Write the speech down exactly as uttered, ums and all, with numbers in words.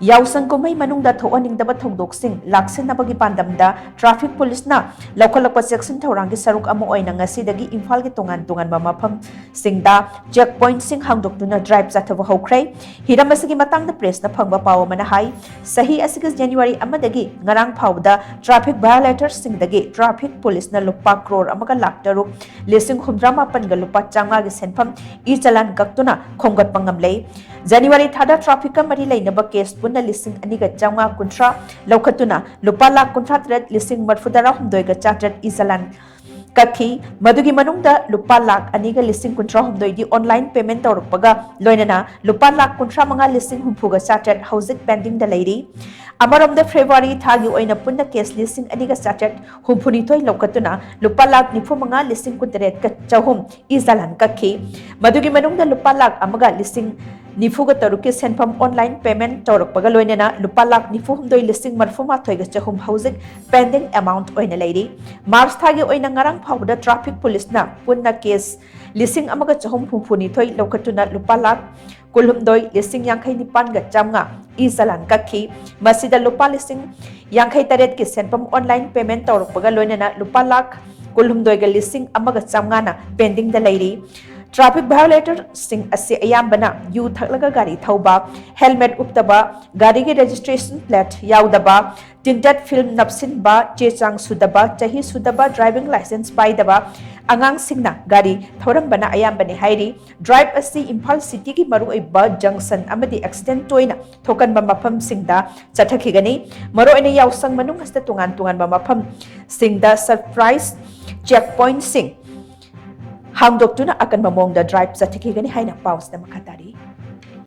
ꯌꯥꯎꯁꯪ ꯀꯨꯝꯍꯩ ꯃꯅꯨꯡꯗ ꯊꯣꯛꯍꯟꯅꯤꯡꯗꯕ ꯊꯧꯗꯣꯛꯁꯤꯡ ꯂꯥꯛꯁꯤꯟꯅꯕꯒꯤ ꯄꯥꯟꯗꯝꯗ traffic police ꯅ ꯂꯧꯈꯠꯂꯛꯄ ꯆꯦꯛꯁꯤꯟ ꯊꯧꯔꯥꯡꯒꯤ ꯁꯔꯨꯛ ꯑꯃ ꯑꯣꯏꯅ ꯉꯁꯤꯗꯒꯤ ꯏꯝꯐꯥꯜꯒꯤ ꯇꯣꯉꯥꯟ ꯇꯣꯉꯥꯟꯕ ꯃꯐꯝꯁꯤꯡꯗ check point ꯁꯤꯡ ꯍꯥꯡꯗꯣꯛꯇꯨꯅ drive ꯆꯠꯊꯕ ꯍꯧꯈ꯭ꯔꯦ꯫ ꯍꯤꯔꯝ ꯑꯁꯤꯒꯤ ꯃꯇꯥꯡꯗ press ꯅ ꯐꯪꯕ ꯄꯥꯎ ꯑꯃꯅ ꯍꯥꯏ, ꯆꯍꯤ ꯑꯁꯤꯒꯤ January ꯑꯃꯗꯒꯤ ꯉꯔꯥꯡ ꯐꯥꯎꯕꯗ traffic violator ꯁꯤꯡꯗꯒꯤ traffic police ꯅ ꯂꯨꯄꯥ ꯀ꯭ꯔꯣꯔ ꯑꯃꯒ ꯂꯥꯈ ꯇꯔꯨꯛ ꯂꯤꯁꯤꯡ ꯍꯨꯝꯗ꯭ꯔꯥ ꯃꯥꯄꯟꯒ ꯂꯨꯄꯥ ꯆꯥꯝꯃꯉꯥꯒꯤ ꯁꯦꯟꯐꯝ e-challan ꯀꯛꯇꯨꯅ ꯈꯣꯝꯒꯠꯄ ꯉꯝꯂꯦ꯫ January ꯊꯥꯗ traffic ꯀ ꯃꯔꯤ ꯂꯩꯅꯕ case ꯄꯨꯟꯅ ꯂꯤꯁꯤꯡ ꯑꯅꯤꯒ ꯆꯥꯝꯃꯉꯥ ꯀꯨꯟꯊ꯭ꯔꯥ ꯂꯧꯈꯠꯇꯨꯅ ꯂꯨꯄꯥ ꯂꯥꯈ ꯀꯨꯟꯊ꯭ꯔꯥ ꯇꯔꯦꯠ ꯂꯤꯁꯤꯡ ꯃꯔꯤꯐꯨ ꯇꯔꯥ ꯍꯨꯝꯗꯣꯏꯒ ꯆꯥꯇ꯭ꯔꯦꯠ e-challan ꯀꯛꯈꯤ꯫ ꯃꯗꯨꯒꯤ ꯃꯅꯨꯡꯗ ꯂꯨꯄꯥ ꯂꯥꯈ ꯑꯅꯤꯒ ꯂꯤꯁꯤꯡ ꯀꯨꯟꯊ꯭ꯔꯥ ꯍꯨꯝꯗꯣꯏꯗꯤ online payment ꯇꯧꯔꯛꯄꯒ ꯂꯣꯏꯅꯅ ꯂꯨꯄꯥ ꯂꯥꯈ ꯀꯨꯟꯊ꯭ꯔꯥ ꯃꯉꯥ ꯂꯤꯁꯤꯡ ꯍꯨꯝꯐꯨꯒ ꯆꯥꯇ꯭ꯔꯦꯠ ꯍꯧꯖꯤꯛ pending ꯗ ꯂꯩꯔꯤ꯫ ꯑꯃꯔꯣꯝꯗ February ꯊꯥꯒꯤ ꯑꯣꯏꯅ ꯄꯨꯟꯅ case ꯂꯤꯁꯤꯡ ꯑꯅꯤꯒ ꯆꯥꯇ꯭ꯔꯦꯠ ꯍꯨꯝꯐꯨꯅꯤꯊꯣꯏ ꯂꯧꯈꯠꯇꯨꯅ ꯂꯨꯄꯥ ꯂꯥꯈ ꯅꯤꯐꯨ ꯃꯉꯥ ꯂꯤꯁꯤꯡ ꯀꯨꯟꯇꯔꯦꯠꯀ ꯆꯍꯨꯝ e-challan ꯀꯛꯈꯤ꯫ ꯃꯗꯨꯒꯤ ꯃꯅꯨꯡꯗ ꯂꯨꯄꯥ ꯂꯥꯈ ꯑꯃꯒ ꯂꯤꯁꯤꯡ ꯅꯤꯐꯨꯒ ꯇꯔꯨꯛꯀꯤ ꯁꯦꯟꯐꯝ online payment ꯇꯧꯔꯛꯄꯒ ꯂꯣꯏꯅꯅ ꯂꯨꯄꯥ ꯂꯥꯈ ꯅꯤꯐꯨ ꯍꯨꯝꯗꯣꯏ ꯂꯤꯁꯤꯡ ꯃꯔꯤꯐꯨ ꯃꯥꯊꯣꯏꯒ ꯆꯍꯨꯝ ꯍꯧꯖꯤꯛ pending amount ꯑꯣꯏꯅ ꯂꯩꯔꯤ꯫ March ꯊꯥꯒꯤ ꯑꯣꯏꯅ ꯉꯔꯥꯡ ꯐꯥꯎꯕꯗ traffic police ꯅ ꯄꯨꯟꯅ case ꯂꯤꯁꯤꯡ ꯑꯃꯒ ꯆꯍꯨꯝ ꯍꯨꯝꯐꯨꯅꯤꯊꯣꯏ ꯂꯧꯈꯠꯇꯨꯅ ꯂꯨꯄꯥ ꯂꯥꯈ ꯀꯨꯟꯍꯨꯝꯗꯣꯏ ꯂꯤꯁꯤꯡ ꯌꯥꯡꯈꯩ ꯅꯤꯄꯥꯟꯒ ꯆꯥꯝꯃꯉꯥ e-challan ꯀꯛꯈꯤ꯫ ꯃꯁꯤꯗ ꯂꯨꯄꯥ ꯂꯤꯁꯤꯡ ꯌꯥꯡꯈꯩ ꯇꯔꯦꯠꯀꯤ ꯁꯦꯟꯐꯝ online payment ꯇꯧꯔꯛꯄꯒ ꯂꯣꯏꯅꯅ ꯂꯨꯄꯥ ꯂꯥꯈ ꯀꯨꯟꯍꯨꯝꯗꯣꯏꯒ ꯂꯤꯁꯤꯡ ꯑꯃꯒ ꯆꯥꯝꯃꯉꯥꯅ pending ꯗ ꯂꯩꯔꯤ꯫ Traffic violator ꯁꯤꯡ ꯑꯁꯤ ꯑꯌꯥꯝꯕꯅ ꯌꯨ ꯊꯛꯂꯒ ꯒꯥꯔꯤ ꯊꯧꯕ, helmet ꯎꯞꯇꯕ, ꯒꯥꯔꯤꯒꯤ registration plate ꯌꯥꯎꯗꯕ, tinted film ꯅꯞꯁꯤꯟꯕ, ꯆꯦ ꯆꯥꯡ ꯁꯨꯗꯕ, ꯆꯍꯤ ꯁꯨꯗꯕ, driving licence ꯄꯥꯏꯗꯕ ꯑꯉꯥꯡꯁꯤꯡꯅ ꯒꯥꯔꯤ ꯊꯧꯔꯝꯕꯅ ꯑꯌꯥꯝꯕꯅꯤ ꯍꯥꯏꯔꯤ꯫ Drive ꯑꯁꯤ ꯏꯝꯐꯥꯜ city ꯒꯤ ꯃꯔꯨꯑꯣꯏꯕ junction ꯑꯃꯗꯤ accident ꯇꯣꯏꯅ ꯊꯣꯛꯀꯟꯕ ꯃꯐꯝꯁꯤꯡꯗ ꯆꯠꯊꯈꯤꯒꯅꯤ꯫ ꯃꯔꯨꯑꯣꯏꯅ ꯌꯥꯎꯁꯪ ꯃꯅꯨꯡ ꯑꯁꯤꯗ ꯇꯣꯉꯥꯟ ꯇꯣꯉꯥꯟꯕ ꯃꯐꯝꯁꯤꯡꯗ surprise check point ꯁꯤꯡ ꯍꯥꯡꯗꯣꯛꯇꯨꯅ ꯑꯀꯟꯕ ꯃꯑꯣꯡꯗ drive ꯆꯠꯊꯈꯤꯒꯅꯤ ꯍꯥꯏꯅ ꯄꯥꯎꯁꯤꯗ ꯃꯈꯥ ꯇꯥꯔꯤ꯫